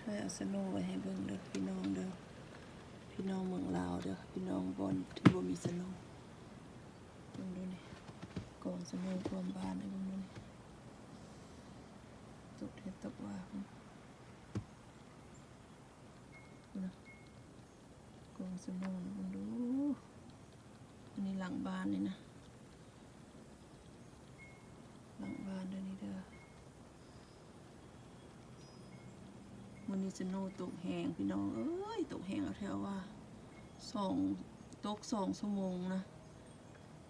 ຖ່າຍເອົາສະໂນໄວ້ໃຫ້ເບິ່ງເດີພີ່ນ້ອງເດີ ພີ່ນ້ອງເມືອງລາວເດີ ພີ່ນ້ອງບ່ອນທີ່ບໍ່ມີສະໂນ ເບິ່ງດູນີ້ ກອງສະໂນຖ້ວມບ້ານເດີ ເບິ່ງດູນີ້ ຕົກເຮັດຕົກວ່າພຸ້ນ ພຸ້ນນະ ກອງສະໂນ ເບິ່ງດູ ອັນນີ້ຫຼັງບ້ານນີ້ນະ ຫຼັງບ້ານເດີນີ້ເດີ ມື້ນີ້ສະໂນຕົກແຮງພີ່ນ້ອງເອີຍ ຕົກແຮງເອົາແທ້ວ່າ ສອງ ຕົກສອງຊົ່ວໂມງນະ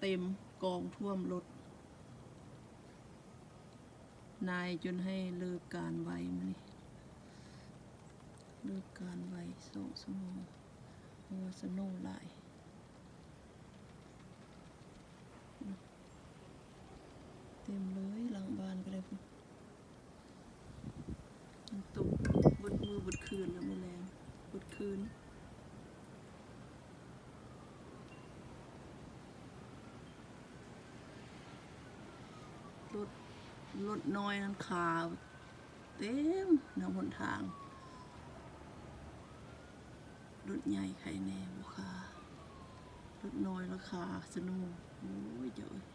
ເຕັມກອງຖ້ວມລົດ ນາຍຈົນໃຫ້ເລີກການໄວມື້ນີ້ ເລີກການໄວສອງຊົ່ວໂມງ ເພາະວ່າສະໂນຫຼາຍ ເຕັມເລີຍ ຫຼັງບ້ານກໍໄດ້ພຸ້ນ ມັນຕົກເບິດມື້ເບິດຄືນແລ້ວ ມື້ແລງເບິດຄືນ ລົດ ລົດນ້ອຍນັ້ນຄາເຕັມນຳຫົນທາງ ລົດໃຫຍ່ໃຄແນ່ບໍ່ຄາ ລົດນ້ອຍລະຄາສະໂນ ໂອ້ຍ ເຈົ້າເອີຍ.